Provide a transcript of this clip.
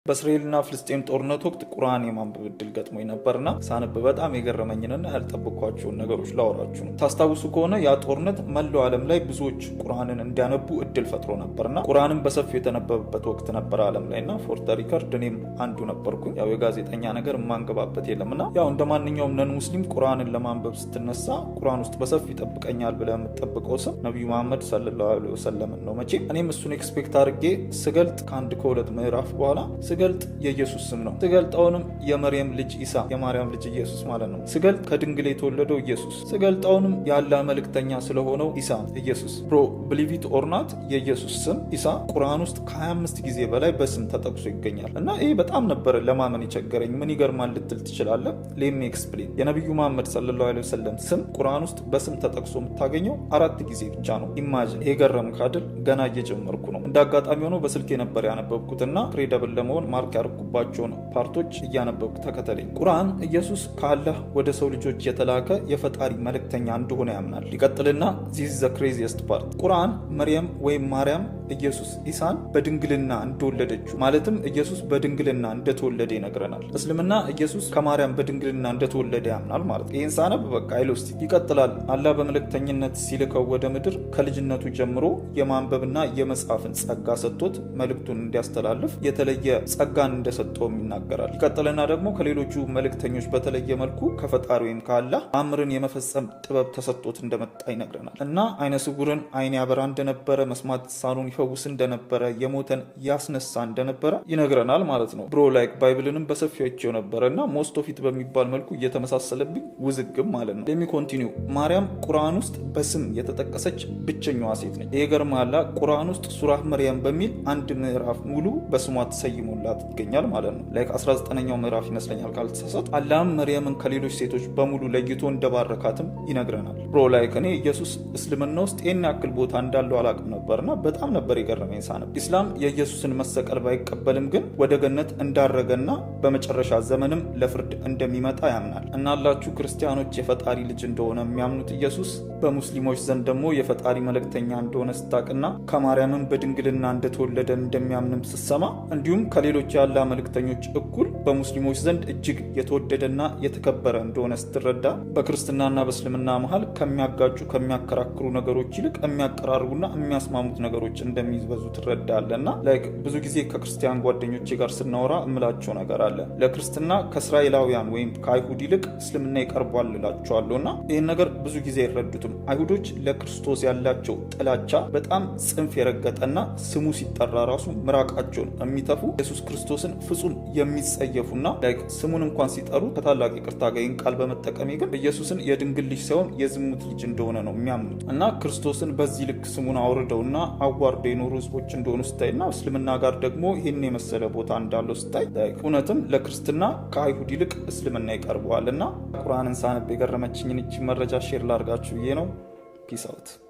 በእስራኤልና ፍልስጤም ጦርነት ወቅት ቁርአን የማንበብ እድል ገጥሞኝ ነበርና ሳነብ በጣም የገረመኝንና ያልጠበኳቸውን ነገሮች ላወራችሁ ነው። ታስታውሱ ከሆነ ያ ጦርነት መላው ዓለም ላይ ብዙዎች ቁርአንን እንዲያነቡ እድል ፈጥሮ ነበርና ቁርአንን በሰፊው የተነበበበት ወቅት ነበር ዓለም ላይ። እና for the record እኔም አንዱ ነበርኩኝ። ያው የጋዜጠኛ ነገር የማንገባበት የለምና ያው እንደ ማንኛውም non ሙስሊም ቁርአንን ለማንበብ ስትነሳ ቁርአን ውስጥ በሰፊው ይጠብቀኛል ብለህ የምትጠብቀው ስም ነቢዩ መሐመድ ሰለላሁ ዐለይሂ ወሰለምን ነው። መቼም እኔም እሱን expect አድርጌ ስገልጥ፣ ከአንድ ከሁለት ምዕራፍ በኋላ ስገልጥ የኢየሱስ ስም ነው። ስገልጠውንም የመርየም ልጅ ኢሳ፣ የማርያም ልጅ ኢየሱስ ማለት ነው። ስገልጥ ከድንግል የተወለደው ኢየሱስ፣ ስገልጠውንም የአላህ መልእክተኛ ስለሆነው ኢሳ ኢየሱስ። Bro, believe it or not፣ የኢየሱስ ስም ኢሳ ቁርአን ውስጥ ከ25 ጊዜ በላይ በስም ተጠቅሶ ይገኛል። እና ይሄ በጣም ነበር ለማመን የቸገረኝ። ምን ይገርማል ልትል ትችላለህ። Let me explain። የነቢዩ መሐመድ ሰለላሁ ዐለይሂ ወሰለም ስም ቁርአን ውስጥ በስም ተጠቅሶ የምታገኘው አራት ጊዜ ብቻ ነው። Imagine። ይሄ ገረም ካድል ገና እየጀመርኩ ነው። እንደ አጋጣሚ ሆኖ በስልኬ ነበር ያነበብኩትና credible ለመሆን mark ያደረኩባቸውን part ኦች እያነበብኩ ተከተለኝ። ቁርአን ኢየሱስ ከአላህ ወደ ሰው ልጆች የተላከ የፈጣሪ መልእክተኛ እንደሆነ ያምናል። ይቀጥልና this the craziest part፣ ቁርአን መርየም ወይም ማርያም ኢየሱስ ኢሳን በድንግልና እንደወለደችው፣ ማለትም ኢየሱስ በድንግልና እንደተወለደ ይነግረናል። እስልምና ኢየሱስ ከማርያም በድንግልና እንደተወለደ ያምናል ማለት ነው። ይህን ሳነብ በቃ I lost it። ይቀጥላል። አላህ በመልእክተኝነት ሲልከው ወደ ምድር ከልጅነቱ ጀምሮ የማንበብና የመጻፍን ጸጋ ሰጥቶት መልእክቱን እንዲያስተላልፍ የተለየ ጸጋን እንደሰጠውም ይናገራል። ይቀጥልና ደግሞ ከሌሎቹ መልእክተኞች በተለየ መልኩ ከፈጣሪ ወይም ከአላህ ተአምርን የመፈጸም ጥበብ ተሰጥቶት እንደመጣ ይነግረናል። እና አይነ ስውርን አይን ያበራ እንደነበረ፣ መስማት የተሳነውን ይፈውስ እንደነበረ፣ የሞተን ያስነሳ እንደነበረ ይነግረናል ማለት ነው። Bro, like Bible ንም በሰፊው አይቼው ነበረ እና most of it በሚባል መልኩ እየተመሳሰለብኝ ውዝግብ ማለት ነው። Let me continue። ማርያም ቁርአን ውስጥ በስም የተጠቀሰች ብቸኛዋ ሴት ነች። ይሄ ገርማላ። ቁርአን ውስጥ ሱራህ መርያም በሚል አንድ ምዕራፍ ሙሉ በስሟ ተሰይሞላት ይገኛል ማለት ነው። Like 19ኛው ምዕራፍ ይመስለኛል ካልተሳሳትኩ። አላህም መርየምን ከሌሎች ሴቶች በሙሉ ለይቶ እንደባረካትም ይነግረናል። Bro, like እኔ ኢየሱስ እስልምና ውስጥ ይህን ያክል ቦታ እንዳለው አላቅም ነበርና በጣም ነበር የገረመኝ ሳነብ። ኢስላም የኢየሱስን መሰቀል ባይቀበልም ግን ወደ ገነት እንዳረገና በመጨረሻ ዘመንም ለፍርድ እንደሚመጣ ያምናል። እናላችሁ ክርስቲያኖች የፈጣሪ ልጅ እንደሆነ የሚያምኑት ኢየሱስ በሙስሊሞች ዘንድ ደግሞ የፈጣሪ መልእክተኛ እንደሆነ ስታቅና ከማርያምም በድንግልና እንደተወለደ እንደሚያምንም ስትሰማ፣ እንዲሁም ከሌሎች የአላህ መልእክተኞች እኩል በሙስሊሞች ዘንድ እጅግ የተወደደና የተከበረ እንደሆነ ስትረዳ፣ በክርስትናና በእስልምና መሀል ከሚያጋጩ፣ ከሚያከራክሩ ነገሮች ይልቅ የሚያቀራርቡና የሚያስማሙት ነገሮች እንደሚበዙ ትረዳለህ። እና like ብዙ ጊዜ ከክርስቲያን ጓደኞቼ ጋር ስናወራ እምላቸው ነገር አለ። ለክርስትና ከእስራኤላውያን ወይም ከአይሁድ ይልቅ እስልምና ይቀርቧል እላቸዋለሁ። እና ይህን ነገር ብዙ ጊዜ አይረዱትም። አይሁዶች ለክርስቶስ ያላቸው ጥላቻ በጣም ጽንፍ የረገጠና ስሙ ሲጠራ ራሱ ምራቃቸውን የሚተፉ፣ ኢየሱስ ክርስቶስን ፍጹም የሚጸየፉና like ስሙን እንኳን ሲጠሩ፣ ከታላቅ ይቅርታ ጋር ይህን ቃል በመጠቀሜ ግን፣ ኢየሱስን የድንግል ልጅ ሳይሆን የዝሙት ልጅ እንደሆነ ነው የሚያምኑት። እና ክርስቶስን በዚህ ልክ ስሙን አውርደውና አዋርደው የኖሩ ህዝቦች እንደሆኑ ስታይና እስልምና ጋር ደግሞ ይህን የመሰለ ቦታ እንዳለው ስታይ እውነትም ለክርስትና ከአይሁድ ይልቅ እስልምና ይቀርበዋል። እና ቁርአንን ሳነብ የገረመችኝን እቺ መረጃ share ላርጋችሁ ብዬ ነው። Peace out።